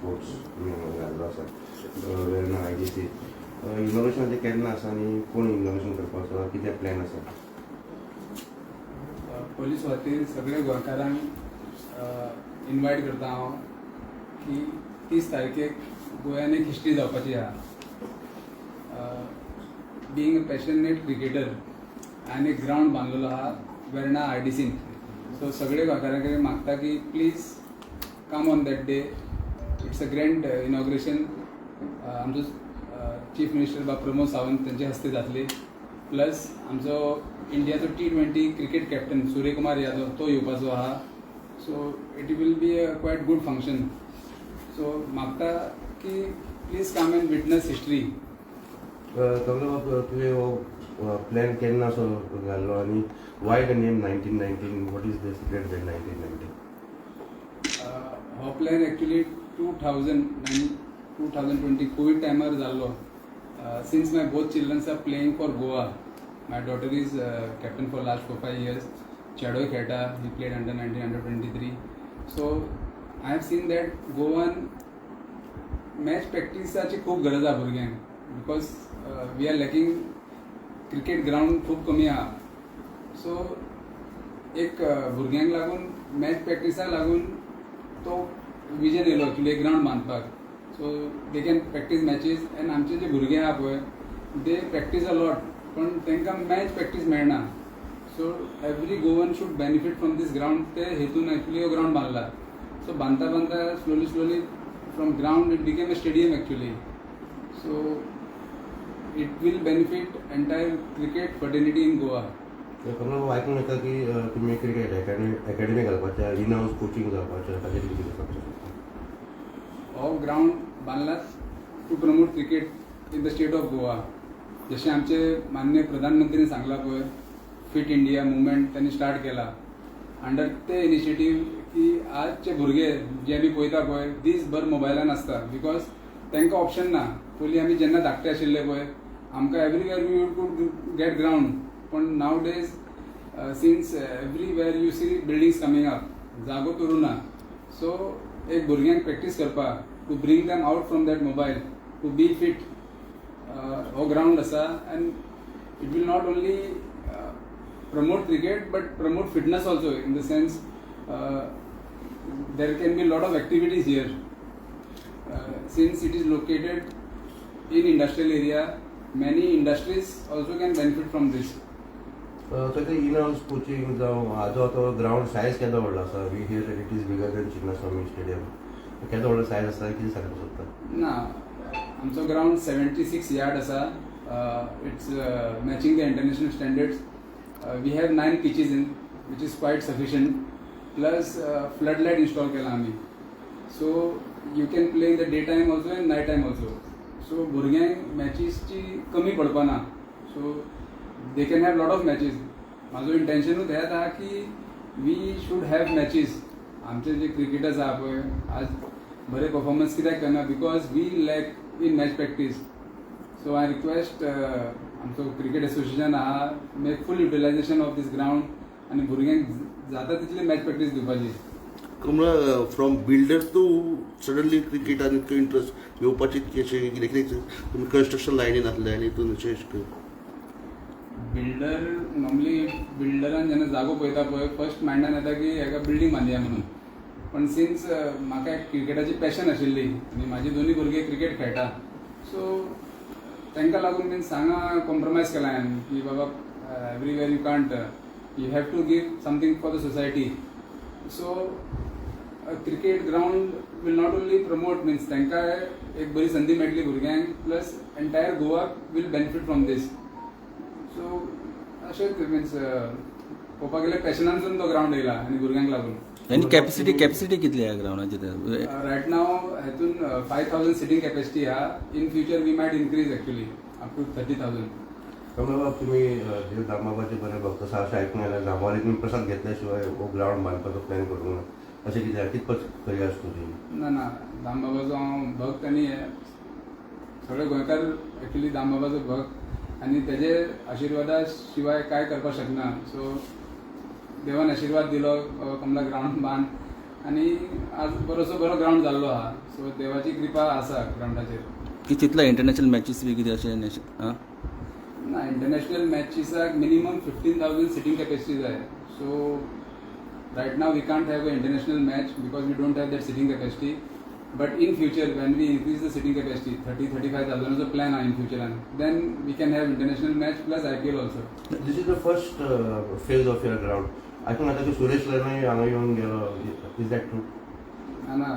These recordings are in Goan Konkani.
स्पोर्ट्स तुमी हांगा घाल्लो आसा वेर्णा आयडीसी. इनॉग्रेशनाचें केन्ना आसा आनी कोण इनॉग्रेशन करपाचो आसा, कितें प्लॅन आसा? पयली सुवातेर सगळे गोंयकारांक इनवायट करता हांव की 30 तारखेक गोंयान एक हिस्ट्री जावपाची आहा. बिंग अ पॅशनेट क्रिकेटर, हांवें एक ग्रावंड बांदलेलो आहा वेर्णा आयडीसीन. सो सगळे गोंयकारां कडेन मागता की please come on that day. It's a grand inauguration. आमचो चीफ मिनिस्टर बाब प्रमोद सावंत तांचे हस्ते जातली. प्लस आमचो इंडियाचो T 20 cricket captain Suryakumar Yadav तो येवपाचो आहा. So it will be a quite good function. So मागता की please come and witness history. कमलाबाब, तुवें हो प्लॅन केन्ना असो घाल्लो आनी why the name 1919? What is the secret behind 1919? हो plan actually 2009, 2020 Covid टायमार जाल्लो, since my both childrens are playing for Goa. My daughter is captain for last 4-5 years. चेडोय खेळटा. He played under 19, under 23. So I have seen that Goan match प्रॅक्टिसाची खूब गरज आहा भुरग्यांक, because we are lacking cricket ground, खूब कमी आहा. सो एक भुरग्यांक लागून, मॅच प्रॅक्टिसाक लागून तो विजन येयलो एक्चुली एक ग्रावंड बांदपाक, so they can practice matches. And आमचे जे भुरगे आहा पळय, they practice a lot, पण तांकां मॅच प्रॅक्टीस मेळना. So every Goan should benefit from this ground. ते हेतून एक्चुली हो ग्रावंड बांदला. सो बांदता बांदता, slowly slowly, from ground it became a stadium actually. So it will benefit entire cricket fraternity in Goa. कमलाबाब, आयकूंक येता की तुमी क्रिकेट एकेडमी घालपाचें, इन हावस कोचिंग जावपाचें, ताजेर कितें सांगपाक शकता? हो ground बांदला to promote cricket in the state of Goa. जशें आमचे माननीय प्रधानमंत्रीन सांगलां पळय, फिट इंडिया मुवमेंट त्यांनी स्टार्ट केला. अंडर ते इनिशिएटीव की आजचे भुरगे जे आमी पळयता पळय, दीसभर मोबायलान आसता, because तांकां ऑप्शन ना. पयलीं आमी जेन्ना धाकटे आशिल्ले पळय, आमकां everywhere we could get ground, पण nowadays, since everywhere you see buildings coming up, जागो करूं ना. सो एक भुरग्यांक प्रॅक्टीस करपाक, to bring them out from that mobile, to be fit, हो ग्रावंड आसा. And it will not only promote cricket but promote fitness also, in the sense there can be lot of activities here. Since it is located in industrial area, many industries also can benefit from this. So ते इन हावस कोचिंग जावं, हाजो तो ग्रावंड सायज केदो व्हडलो आसा? We hear it is bigger than Chinnaswamy Stadium. केदो व्हडलो सायज आसा, कितें सांगपाक सोदता? ना, आमचो ग्रावंड 76 यार्ड आसा. It's matching the international standards. We have nine pitches in which is quite sufficient, plus flood light install केला आमी, so you can play in the day time also and night time also. So भुरग्यांक मॅचीसची कमी पडपाना, so they can have lot of matches. म्हाजो इंटेन्शनूच हेंच आहा की we should have matches. आमचे जे क्रिकेटर्स आहा पळय, आज बरे परफॉर्मन्स कित्याक करना? Because we lack in match practice. So I request आमचो क्रिकेट एसोसिएशन आहा, make full utilization of this ground आनी भुरग्यांक जाता तितली मॅच प्रॅक्टीस दिवपाची. Kamala, from builder to suddenly क्रिकेटान इतको इंट्रस्ट येवपाची अशें कितें कितें? तुमी कन्स्ट्रक्शन लायनीन आसले आनी हितून अशें? बिल्डर, नॉर्मली बिल्डरान जेन्ना जागो पळयता पळय, फर्स्ट मायंडान येता की हेका बिल्डींग बांदया म्हणून. पण सिन्स म्हाका एक क्रिकेटाची पॅशन आशिल्ली आनी म्हाजी दोनूय भुरगे क्रिकेट खेळटा, सो तांकां लागून मिन्स हांगा कॉम्प्रोमायज केला हांवें की बाबा, everywhere you can't, you have to give something for the society. So cricket ground will not only promote, means तांकां एक बरी संदी मेळटली भुरग्यांक, plus entire Goa will benefit from this. So अशेंच मिन्स पळोवपाक गेल्यार पॅशनानसून तो ग्रावंड येयला आनी भुरग्यांक लागून. आनी कॅपॅसिटी कितली आहे ग्रावंडाची ते? रायट नाव हेतून 5,000 सिटींग कॅपॅसिटी आहा. In future we might increase actually up to 30,000. कमलाबाब, तुमी देव दामबाबाचे बरे भक्त आसा अशें आयकूंक आयलां. जांबावलींत प्रसाद घेतल्या शिवाय हो ग्रावंड बांदपाचो प्लॅन करूंक ना, अशें कितें? कितपत खरी आसा तुजी? ना ना, दामबाबाचो हांव भक्त आनी हे सगळे गोंयकार एक्चुली दामबाबाचो भक्त आनी तेजे आशिर्वादा शिवाय कांय करपाक शकना. सो देवान आशिर्वाद दिलो, बाबा कमला ग्रावंड बांद. आनी आज बरोसो बरो ग्रावंड जाल्लो आहा. सो देवाची कृपा आसा ग्रावंडाचेर. की तितले इंटरनॅशनल मॅचीस बी कितें अशें आं? ना, इंटरनॅशनल मॅचीसाक मिनिमम 15,000 सिटींग कॅपॅसिटी जाय. So right now we can't have a international match because we don't have that sitting capacity, but in future when we increase the sitting capacity, 30-35 थावजंडाचो plan आहा in फ्युचरान, then we can have international match plus IPL also. This is the first phase of your ground. आयकून आतां की सुरेश रैनाय हांगा येवन गेलो, is that true? ना ना,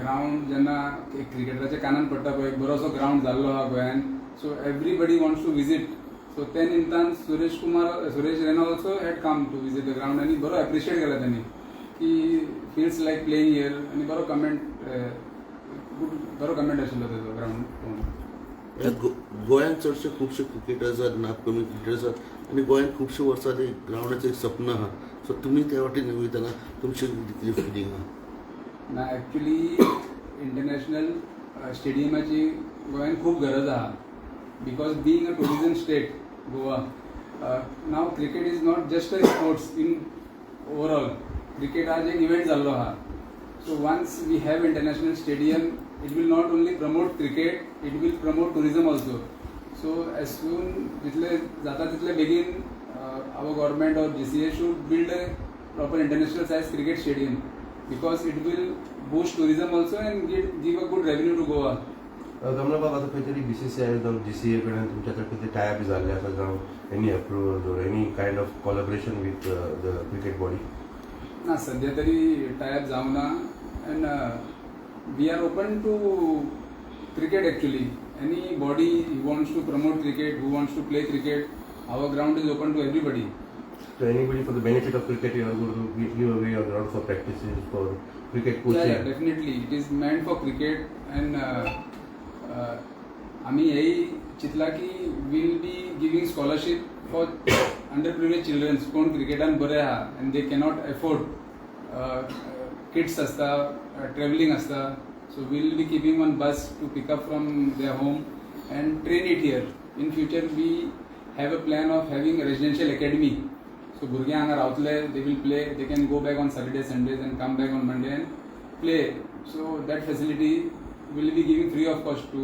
ग्रावंड जेन्ना एक क्रिकेटराच्या कानान पडटा पळय, बरोसो ग्रावंड जाल्लो आहा गोंयान, so everybody wants to visit. So ते निमतान Suresh Kumar, Suresh Raina also had come to visit the ground आनी बरो एप्रिशिएट केला त्यांनी की फिल्स लायक प्लेईंग here आनी बरो कमेंट, गुड, बरो कमेंट आशिल्लो तेजो ग्रावंड पळोवन. गोंयांत चडशे खुबशे क्रिकेटर्स आहात, अपकमींग क्रिकेटर्स आहात आनी गोंयांत खुबशे वर्सां ते ग्रावंडाचें एक सपन आहा. सो तुमी त्या वाटेन वयतना तुमचें कितें फिलींग आहा? ना, एक्चुली इंटरनॅशनल स्टेडियमाची गोंयांत खूब गरज आहा because being a tourism state, Goa, now cricket is not just a sports in overall, cricket आज एक इव्हेंट जाल्लो आहा. So once we have international stadium, it will not only promote cricket, it will promote tourism also. So as soon जितले जाता तितले बेगीन our government or GCA should build a proper international size cricket stadium because it will boost tourism also and give a good revenue to Goa. Kamala बाब, आतां खंय तरी बीसीसीआय जावं जीसीए कडेन तुमच्या आतां कितें टायप जाल्ले आसा, जावं any approval or any kind of collaboration with the cricket body? ना, सध्या तरी टायप जावना and we are open to cricket actually. Any body who wants to promote cricket, who wants to play cricket, our ground is open to everybody. So anybody for the benefit of cricket, you are going to give away your ground for practices, for cricket coaching? Yeah, definitely. It is meant for cricket and आम्ही हेही चिंतला की we'll be giving scholarship for under privilege childrens, कोण क्रिकेटान बरे आहा and they cannot afford, kits आसता, ट्रॅव्हलिंग आसता, so we'll be keeping one bus to pick up from their home and train it here. In future we have a plan of having residential academy. So भुरगे हांगा रावतले, they will play, they can go back on Saturday, Sundays and come back on Monday and play. So that facility we'll be giving free of cost to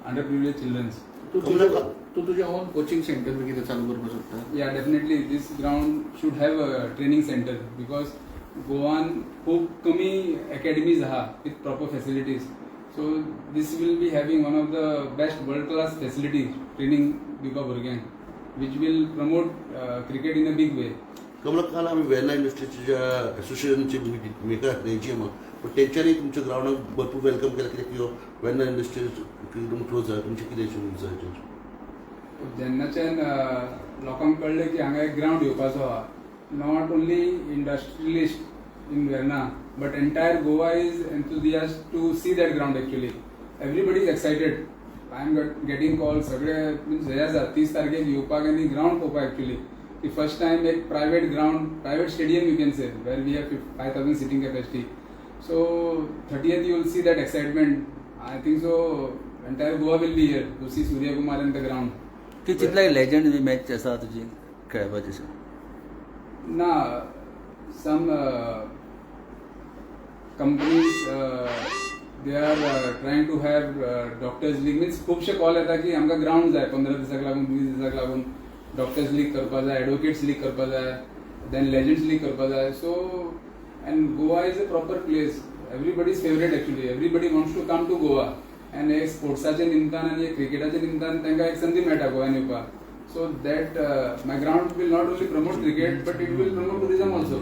under privilege childrens. तूं तुजें तूं तुजें ओन कोचिंग सेंटर बी कितें चालू करपाक शकता? Yeah, definitely this ground should have a training center because गोवान खूब कमी academies आहा with proper facilities. So this will be having one of the best world class facilities, training दिवपा भुरग्यांक, which will promote cricket in a big way. Kamala, काल आमी वेर्ना इंडस्ट्रीच्या एसोसिएशनची मिटिंग आसली एजीएम, पण तेंच्यांनी तुमच्या ग्रावंडाक भरपूर welcome केलें, कित्याक की हो वेर्ना इंडस्ट्री एकदम क्लोज आहा. तुमचें कितें अशें विचाराचें? जेन्नाच्यान लोकांक कळ्ळें की हांगा एक ग्रावंड येवपाचो आहा, not only industrialist in Verna but entire Goa is enthusiast to see that ground. Actually everybody is excited. I am getting call, सगळे मिन्स हे आसा 30 तारखेक येवपाक आनी ग्रावंड पळोवपाक. एक्चुली की फर्स्ट टायम एक private ground, private stadium you can say, where we have 5,000 seating capacity. So 30th you will see that excitement. I think so entire Goa will be here to see Surya Kumar in the ground. की तितले लेजंड बी मॅच आसा तुजी खेळपाची अशें? ना, some companies, they are trying to have doctors league, means खुबशे कॉल येता की आमकां ग्रावंड जाय 15 दिसाक लागून, 20 दिसाक लागून, डॉक्टर्स लीग करपा जाय, एडवोकेट्स लीग करपा जाय, then legends league करपा जाय. So and Goa is a proper place, everybody's favourite actually. Everybody wants to come to Goa and एक स्पोर्ट्साच्या निमतान आनी एक क्रिकेटाच्या निमतान तांकां एक संदी मेळटा गोव्यान येवपाक. So that my ground will not only promote cricket but it will promote tourism also.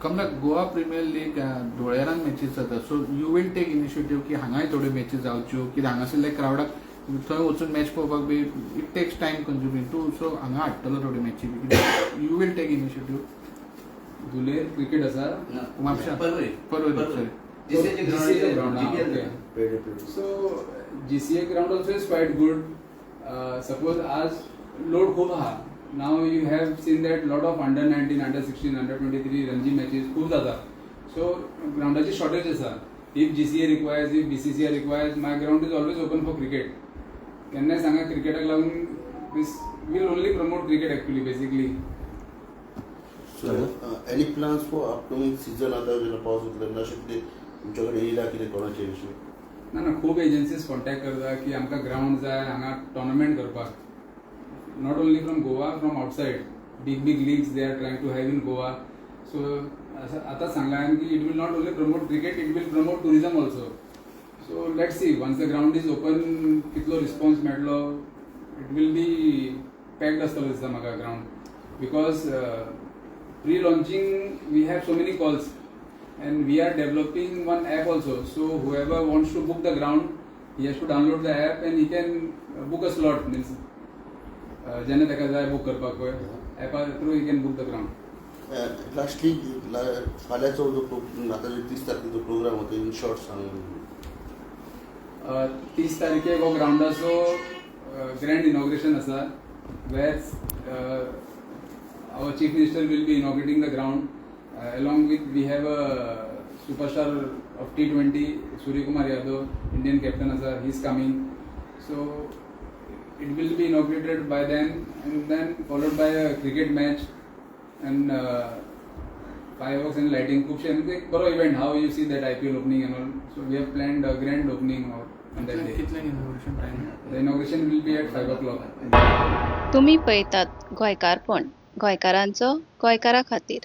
Kamala, Goa premier league धुळेरान मॅचीस जाता, so you will take initiative की हांगाय थोड्यो मॅची जावच्यो, कित्याक हांगासरल्या क्रावडाक थंय वचून मॅच पळोवपाक बी it takes time consuming too, so हांगा हाडटलो थोड्यो मॅची बी, you will take initiative? Dhuler cricket आसा. म्हापशा. परवरी. परवरी, sorry. GCA GCA ground, ah, GPL. Okay. So GCA ground also is quite good. Suppose आज load खूप आहा. Now you have seen that lot of under 19, under 16, under 23 Ranji matches खूप जाता. So ग्राउंडाची shortage आसा. If GCA requires, if BCCI requires, my ground is always open for cricket. केन्नाय सांगा क्रिकेटाक लागून, this will only promote cricket actually basically. So any plans for upcoming season आतां जेन्ना पावस वतलो तेन्ना अशें कितें तुमच्या कडेन येयला कितें कोणाचें अशें? ना ना, खूब एजन्सीज कॉन्टॅक्ट करता की आमकां ग्रावंड जाय हांगा टोर्नामेंट करपाक, not only from Goa, from outside big big leagues they are trying to have in Goa. So आतां सांगलां हांवें की it will not only promote cricket, it will promote tourism also. So let's see, once the ground is open, कितलो रिस्पॉन्स मेळटलो. It will be packed आसतलो दिसता म्हाका ground, because pre launching we have so many calls and we are developing one app also. So whoever wants to book the ground, he has to download the app and he can book a slot. Means जेन्ना ताका जाय book करपाक पळय, ॲपा through he can book the ground. Lastly, फाल्यांचो जो आतां 30 तारखेचो प्रोग्राम होता, इन शॉर्ट सांग. 30 तारखेक हो ग्रावंडाचो ग्रँड इनॉग्रेशन आसा, where our Chief Minister will be inaugurating the ground. Along with, we have a superstar of T20, Surya Kumar Yadav, Indian captain आसा, he is coming. So it will be inaugurated by then and then followed by a cricket match and fireworks and lighting. खूबशे म्हणजे एक बरो event, how you see that IPL opening and all. So we have planned a grand opening on that day. कितल्यांक inauguration time? The inauguration will be at 5 o'clock. तुमी पळयतात गोंयकारपण, गोंयकारांचो गोंयकारा खातीर.